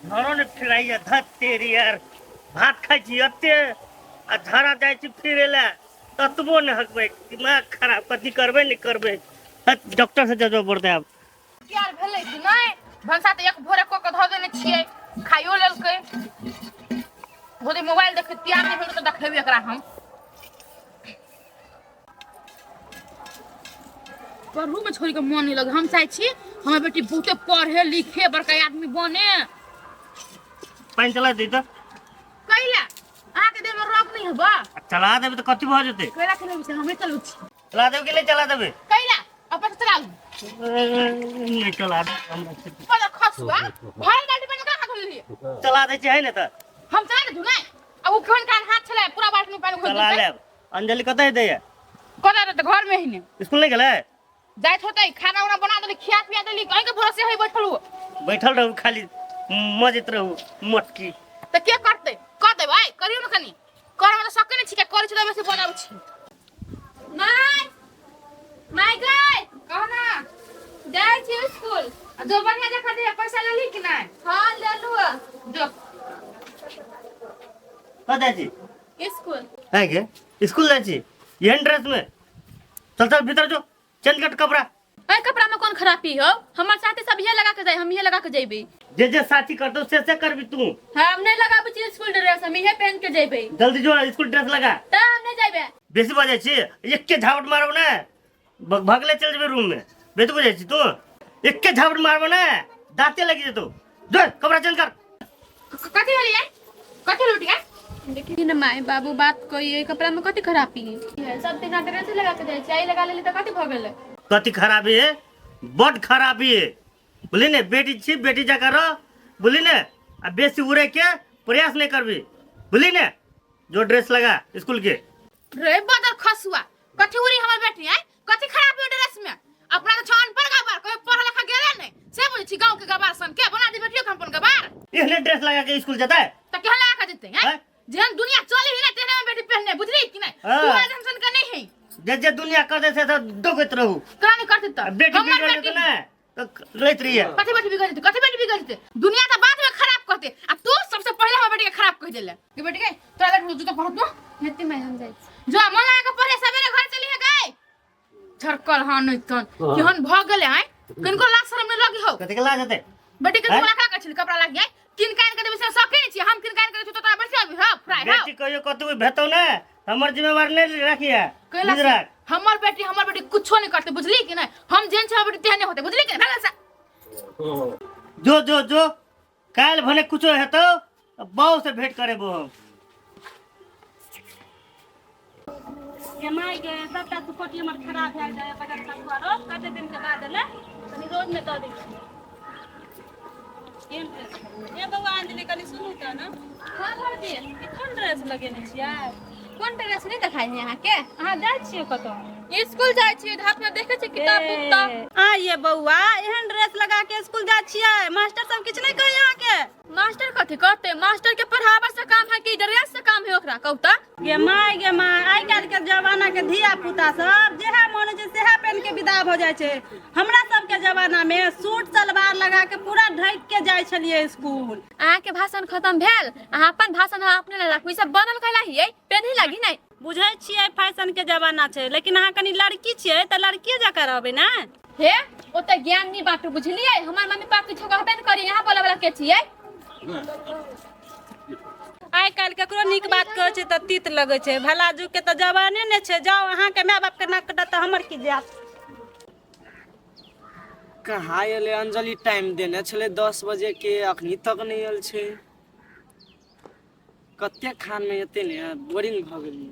झरो ने फिराइया धत तेरी यार। भात खाइ छी एते आ झरा जाइ छी फिरे लए ततबो ने हकबै, दिमाग खराब। कथी करबै नहि करबै, हट, डॉक्टर से जजो पड़तै आब। तैयार भेलै कि नहि? भनसा तऽ एक भोरे कऽ के धऽ देने छियै, खाइयो लेलकै। भोरे मोबाइल देखे तैयार नहि भेल तऽ देखेबै एकरा हम। पढ़ू में छोड़ी के मन नहीं लगे। हम चाहे छी हमर बेटी बहुते पढ़े लिखे बड़का आदमी बने। पानि चला दी तऽ। कैला अहाँ के देह में रोग नहीं हबा? आ चला देबै तऽ कथी भऽ जेतै? कैला चलबै छै? हमे चलबै छी। चला देबै कि नहि चला देबै? कैला अपन से चला लू। नहि चला दे हमरा से। पर खसुआ भरल बाल्टी पानि कहाँ घोल लिए? चला दै छै है ने तऽ। हम चला दे नहीं आ वो केहन कान हाथ छलै पूरा बाल्टी में पानि घोल चला देलकै। लेब। अंजलि कतऽ दैया? कतऽ रहतै, घर में ही ने। स्कूल नहि गेलै? जाइत होतै। खाना उना बना देली, खिया पिया देली, कहीं के भरोसे है बैठल हो। बैठल रहू, खाली मजैत रहू मोटकी। तऽ के करतै? कर देबै, करियौ ने कनी। करमे तऽ सकै नहि छी, करै छी तऽ बेसी बनाबै छी। माय, माय गई। कह ना। जाइ छी स्कूल। आ जो बढ़िया जकाँ दे। पैसा लेली कि नहि? हाँ, लेलू। जो। कतऽ जाइ छी? स्कूल। है गे, स्कूल जाइ छी एहन ड्रेस में? चल चल, भीतर जो, चेंज कर कपड़ा। एहि कपड़ा में कोन खराबी हो? हमर साथी सब इहे लगा के जाय, हम इहे लगा के जइबै। जे जे साथी करतो से से करबी तू। हम नहीं लगाबै छी स्कूल ड्रेस, हम इहे पहन के जइबै। जल्दी जो, स्कूल ड्रेस लगा। तऽ हम नहीं जइबै। बेसी बजै छी, एके झापट मारब ने भगले चल जेबै रूम में। बेसी बजै छी तू, एके झापट मारब ने दाँते लागि जेतौ। जो, कपड़ा चेंज कर। कथी भेलै? कथी भेलै बेटिया? देखी ने माय बाबू, बात कहिए, कपड़ा में कथी खराबी है? सब दिन ड्रेस लगा के जाइ छी, आइ लगा लेली तऽ कथी भऽ गेलै? कथी खराबी है? बड खराबी है, बुझली ने? बेटी छी, बेटी जकाँ रह, बुझली ने? आ बेसी उड़े के प्रयास नहीं करबी, बुझली ने? जो, ड्रेस लगा स्कूल के। रे बदर खसुआ, कथी उड़ी हमर बेटी आय? कथी खराब है ड्रेस में? अपना तो छान पर गबार कोई पढ़ लिखा गेले नहीं से बुझै छी। गांव के गबार सन के बना दी बेटियो के हम अपन गबार। एहने ड्रेस लगा के स्कूल जाता है? त केहन लगा के जेतै हैं? हैं? जेहन दुनिया चली है ना तेहने में बेटी पहनने, बुझली कि नहीं? हाँ। तू आज हम सन के नहीं है। जे जे दुनिया कर दे से तो डोकैत रहू। करा नहीं करते आ त बेटी हमर बिगड़ बेटी जेतै ने तो लैत रहिए। कथी बेटी बिगड़ जेतै? कथी बेटी बिगड़ जेतै? दुनिया त बाद में खराब कहते आ तू सबसे पहले हमर बेटी के खराब कह देले। के बेटी के तोरा बेटी जूता पहनत न। हेती माय, हम जाइ छी। जो मन लगा के पढ़े, सवेरे घर चली है गए। झरकल हाँ नहीं तन केहन भ गेले आय, किनको लाज शरम नहीं लगी हो? कथी के लाज हेतै? बेटी के हैं? तू लगा के छली कपड़ा लाग जाय, किन कान के देबे से सके नहीं छी हम। किन कान के देबे तो तोरा बैठ आबी हां फ्राई हां। बेटी कहियो कतौ भेतौ ने हमर जिम्मेवार नहीं राखिए। कैला बुझ राख। हमर बेटी कुछो नहीं करते, बुझली कि नहीं? हम जेन छै हमर बेटी तेहने होते, बुझली कि नहीं? भागल से। जो जो जो, काल्हि भने कुछो हेतौ तऽ बाउ से भेंट करेबो हम। गे माय गे, सबटा सुपोटी हमर खराब भए जाय बगल सतुआ रोज कते दिन के बाद एलै, कनि रोज मे दऽ दै छियै। केहन ड्रेस ए बौआ अंजलि, कनि सुनू तऽ ने। हाँ भौजी। ई कोन ड्रेस लगेने छियै? कोन ड्रेस नहि देखाइ है अहाँके? अहाँ जाइ छियै कतऽ? स्कूल जाइ छियै, हाथ में देखै छियै किताब बुक तऽ। आ ये बौआ, एहन ड्रेस लगा के स्कूल जाइ छियै? मास्टर सब किछु नहि कहै अहाँके? मास्टर कथी कहते? मास्टर के पढ़ाबा से काम है कि ड्रेस से काम है, ओकरा कहू तऽ। गे माय, गे माय, आइ काल्हि के जमाना के धिया पुता सब जेहा मन होइ छै सेहा पहिन के विदा भऽ जाइ छै। हमरा सबके जमाना में सूट सलवार लगा के पूरा ढकि के जाइ छलियै स्कूल। अहाँके भाषण खत्म भेल, अहाँ अपन भाषण अहाँ अपने लए राखू। ई सब बनल कैला हियै? पेन्ही लागी नहि? बुझै छियै फैशन के जमाना छै, लेकिन अहाँ कनि लड़की छियै तऽ लड़कीए जकाँ रहबै ने। हे, ओते ज्ञान नहीं बांटू, बुझलियै? हमर मम्मी पापा किछो कहबे नहि करी, यहाँ बोले वाला के छियै? आइ काल्हि ककरो नीक बात कहै छै तऽ तीत लगै छै। भला जुग के तऽ जमाने नहि छै। जाउ, अहाँके माय बापके नाक कटत तऽ हमर की जायत? कहाँ एलै अंजलि? टाइम देने छलै 10 बजे के, अखनी तक नहि आयल छै। कते खानमे एते ने बोरिंग भऽ गेलियै।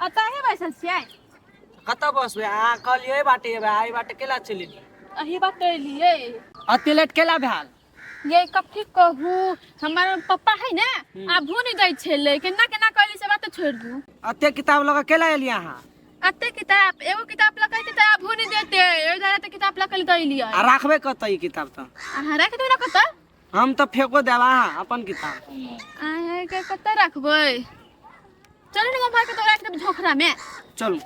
एतऽ बैसल छियै? कतऽ बसबै? अहाँ कहलियै एहि बाटे एबै, एहि बाटे केला चलि एलियै? अही बात एलियै। एते लेट केला भेल? ये कथी कहू, हमर पप्पा है ने, आबू नहीं दै छलै। केना केना कहली से बात छोड़ दू। एते किताब लऽ कऽ केला एलियै अहाँ? एते किताब, एगो किताब लऽ के तऽ आबू नहीं देते, एहि दुआरे तऽ किताब लऽ के तऽ एलियै। आ राखबै कतऽ ई किताब तऽ? अहाँ राखि देबै ने कतऽ। हम तऽ फेको देब, अहाँ अपन किताब। अहाँके कतऽ राखबै? चलू ने गाँव के, तऽ राखि देबै झोखरा में। चलू।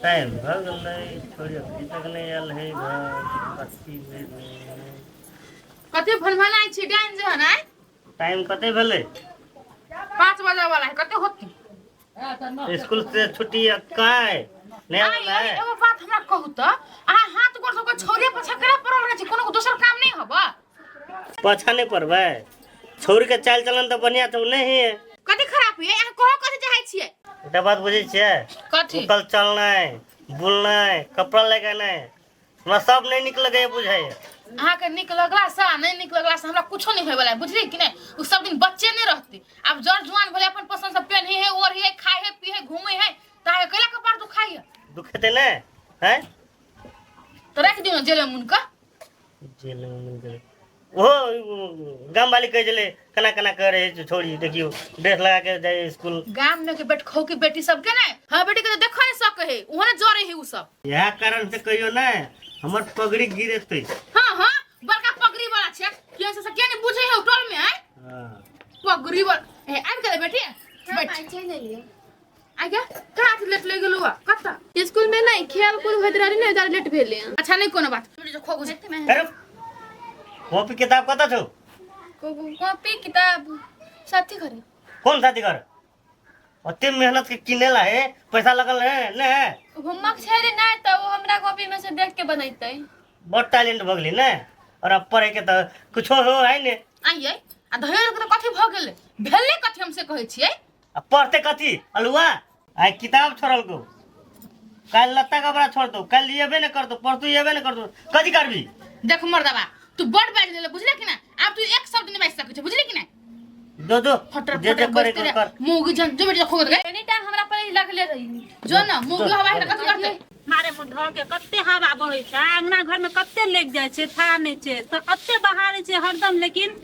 टाइम भऽ गेलै, छोड़ी अखनी तक नहि आयल है घर। कथी भेलै? कते भनभनाइ छी डाइन जहन आइ टाइम कते भेलै 5 बजे वाला है कते होती स्कूल से छुट्टी काय नहि आइ आयल आइ है एगो बात हमरा कहू त अहाँ हाथ गोड़ सबके छौरे पछा करे पड़ल रहै छै कोनो दोसर काम नहि हबा पाछा नहि पड़बै छौरी के चाल चलन तऽ बढ़िया छौ नहि है कथी खराब है अहाँ कहऽ कथी चाहै छियै एकटा बात बुझै छियै कथी ओकर चलनाइ बुलनाइ कपड़ा लगेनाइ हमरा सब नहि नीक लगैए बुझाइए अहाँके नीक लगला से आ नहि नीक लगला से हमरा कुछो नहि होयवला है बुझलियै कि नहि ओ सब दिन बच्चे नहि रहतै आब जर जुआन भेलै अपन पसंद से पेनहे है ओढ़े है खाए है पी है घूमे है तऽ अहाँके कैला कपार दुखाइ है दुखेतै नहि हैं तऽ राखि दियौ ने जेल में मुन कऽ जेल में मिल गेलै ओहो गाम वाली कहै छलै केना केना करै छै छोड़ी देखियौ ड्रेस लगा के जाइ स्कूल गाम में के बेटखौ के बेटी सब के ने हाँ बेटी के तो देखो नहीं सके है ओहो ने जरे है उ सब इएह कारण से कहियो ने हमर पगड़ी गिरेतै हाँ हाँ बड़का पगड़ी वाला छै के से के नहीं बुझे है उ टोल में आय हाँ पगड़ी वाला ए आबि गेलै बेटी बैठ चलि एलियै आ गया कहाँ से लेट ले गेलौ कतऽ स्कूल में नहीं खेल कूद होइत रहै ने ज्यादा लेट भेलै अच्छा नहीं कोनो बात बेटी जो खो गुजर अरे कॉपी किताब कतऽ छौ कॉपी किताब साथी घरे कोन साथी घर ओते मेहनत के किनेला है पैसा लगल है ने है होमवर्क छै रे नहि तऽ ओ हमरा कॉपी में से देख के बनेतै बड़ टैलेंट भऽ गेली ने और अब पढ़े के तऽ कुछो हो है ने आइए आ धैर्य के तऽ कथी भऽ गेलै भेलै कथी हम से कहै छियै आ पढ़ते कथी अलुआ आइ किताब छोड़लको काल्हि लत्ता कपड़ा छोड़ दो काल्हि एबे ने करतो परसू एबे ने करतो कथी करबी देख मर्दबा तू बड़ बाजि लेले बुझले कि ना आब तू एक शब्द नहीं बाजि सकै छै बुझले कि ना दो दो फटर जे जे फटर करे बजते रहे कर मुँह जन जो बेटी खो गए एनी टाइम हमरा पर ही लगले रही जो ना मुँह हवा है कथी करते मारे मुँह धऽ के कते हवा बहै छै अंगना घर में कते लागि जाइ छै था नहि छै तऽ कते बहारै छै हरदम लेकिन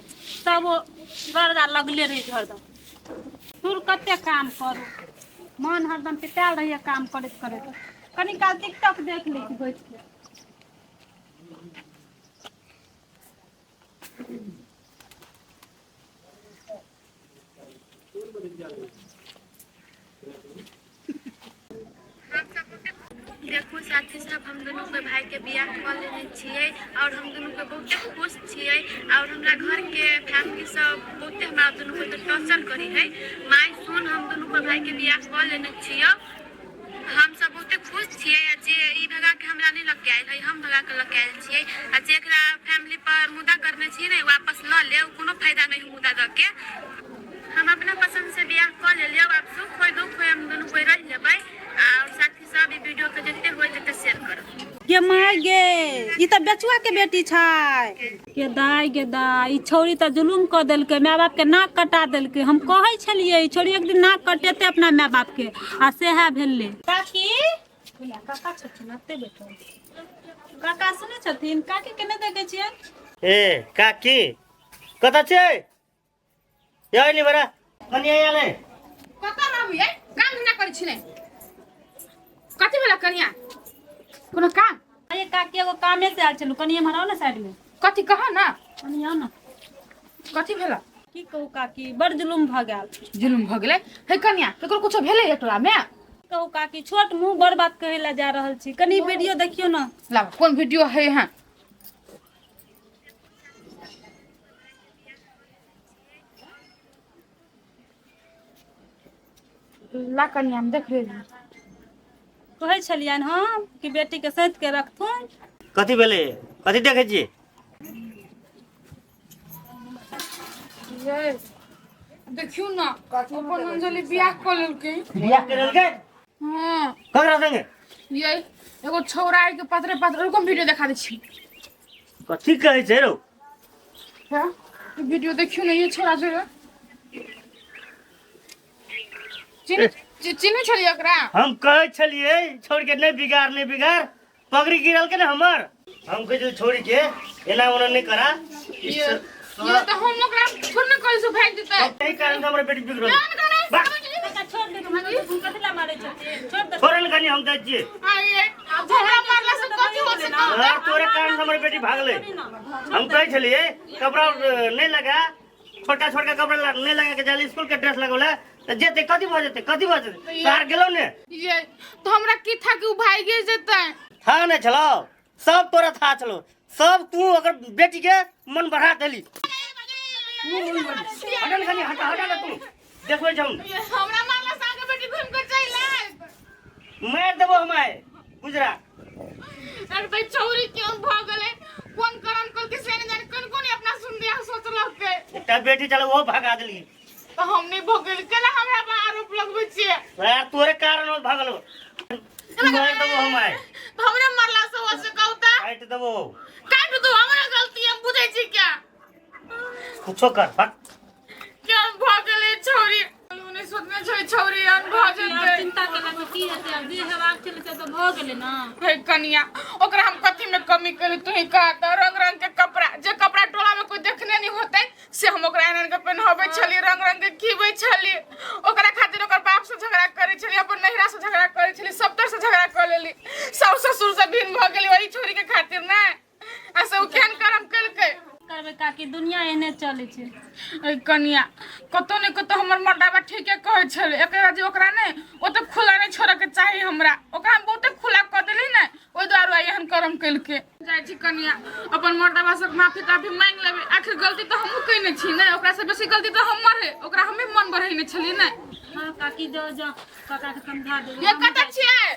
तब ओ गर्दा लगले रहै छै हरदम सुर कते काम करू मन हरदम पिटायल रहैया काम करैत करैत कनी काल टिकटॉक देख लै छी बैठ के देखू साथी सब हम दुनू के भाई के बियाह कऽ लेने छियै और हम दुनू के बहुते खुश छियै और हमरा घर के फैमिली सब बहुते हमरा दुनू के टॉर्चर करी है माय सुन हम दुनू के भाई के बियाह कऽ लेने छियै हम सब बहुते खुश छियै आ जे ई भगा के हमरा नहि लऽ के आयल है हम भगा के लऽ के आयल छियै आ जेकरा फैमिली पर मुद्दा करने छियै ने वापस लऽ ले कोनो फायदा नहि मुद्दा दऽ के हम अपना पसंद से बियाह कऽ लेलियै आब सुख होय दुख होय हम दुनू कोइ रहि लेबै और साथी सब ई वीडियो के जते होय तते शेयर करू गे माय गे ई तऽ बेचुआ के बेटी छै गे दाय गे दाय ई छौड़ी तऽ जुलुम कऽ देलकै माय बाप के नाक कटा देलकै हम कहै छलियै ई छौड़ी एक दिन नाक कटेतै अपना माय बाप के आ सएह भेलै काकी काका छथिन एते बैठल काका सुनै छथिन काकी के नहि देखै छियै ए काकी कतऽ छै यौ नि बरा कनि आयल है कतऽ रहबै काम धंधा करै छी नहि कथी भेला कनिया कोनो काम अरे काकी एगो कामे से आयल छलहुँ कनि एम्हर आउ ने साइड में कथी कह ना कनि आउ ने कथी भेला की कहू काकी बड़ जुलुम भऽ गेल जुलुम भऽ गेलै हे कनिया केकरो कुछो भेलै एकला में कहू काकी छोट मुँह बड़ बात कहै लए जा रहल छी कनि वीडियो देखियौ ने लाब कोन वीडियो है यहाँ ला कनिया हम देख लेली कहै छलियनि हम कि बेटीके सैत के रखथुन कथी भेलै कथी देखै छियै ये देखियौ ना अपन अंजलि बियाह कऽ लेलकै बियाह कऽ लेलकै हाँ ककरा संगे ये एगो छौड़ा के पातरे पातरे रुको वीडियो देखा दै छी कथी कहै छै रौ हाँ वीडियो देखियौ ने ये छौड़ा छै चिन्ह चिन्है छलियै ओकरा हम कहै छलियै छोड़ के नहि बिगाड़ नहि बिगाड़ पगड़ी गिरल के ने हमर हम कहै छलियै छोड़ी के एना ओना नहि करा ये ये तऽ हम ओकरा छोड़ ने कल से भागि जेतै एहि कारण से हमर बेटी बिगड़ल वाह छोड़ दे कथी ला मारै छथिन छोड़ दे छोड़ल कनी हम दै छियै आये झगड़ा मारला से कथी हो से कहू हाँ, तोरे कारण से हमर बेटी भागलै हम कहै छलियै कपड़ा नहि लगा छोटा छोटा कपड़ा नहि लगा के जाली स्कूल के ड्रेस लगौला तऽ जेतै कथी भऽ जेतै कथी भऽ जेतै तार गेलौ ने ये तो हमरा की था कि उ भागे जेतै था नहि छलौ सब तोरा था छलौ सब तू ओकर बेटी के मन बढ़ा देली। तू मन बढ़ा हटा ने, हटा हटा ने, तू देखबै जाऊन। हमरा मारला से आगे बेटी घूम के चलि आयत। मारि देबो हम आइ गुजरा। अरे भाई छौरी क्यों भऽ गेलै, कोन करम कल के से नहीं जाने कोन कोन अपना सुन दिया सोचलक के। एकटा बेटी चल ओहो भगा देली। तऽ हम नहि भऽ गेल, केना हमरा पर आरोप लगबै छियै? यार तोरे कारण हो भगलो, मारि देबो हम आइ। तऽ हमरा मारला से हो से कहू तऽ काटि देबो। काटि दू, हमरा गलती हम बुझै छी क्या। कुछो कर भाग। क्यों भऽ गेलै छौरी, नहि सोचने छै छौरी एहन भऽ जेतै। चिंता केला से की हेतै? आब जे हेबाक छलै से तऽ भऽ गेलै ने। हे कनिया, ओकरा हम कथी में कमी केली तू ही कह तऽ? रंग रंग के कपड़ा, जे कपड़ा टोला में कोई देखने नहीं होते से हम ओकरा आनि आनि के पहनाबै छली, रंग रंग के खीबै छली। ओकरा खातिर ओकर बाप से झगड़ा करै छली, अपन नैहरा से झगड़ा करै छली, सब तरह से झगड़ा कर लेली, साउस ससुर से भिन्न भऽ गेली वही छोरी के खातिर ने, आ से उ केहन करम केलकै? करबै काकी, दुनिया एहने चलै छै। ऐ कनिया, कतौ ने कतौ हमर मर्दाबा ठीके कहै छलै, एकरा जे ओकरा ने ओते खुला नहि छोड़ऽ के चाही। हमरा ओकरा हम बहुते खुला कऽ देली ने, ओहि दुआरे आइ एहन करम केलकै। जाइ छी कनिया, अपन मर्दाबा से माफी ताफी मांगि लेबै। आखिर गलती तऽ हमहूँ कयने छी ने, ओकरा से बेसी गलती तऽ हमर है, ओकरा हमे मन बढ़ेने छलियै ने। हँ काकी, जाओ जाओ, काका के समझा देबै। ये कतऽ छियै?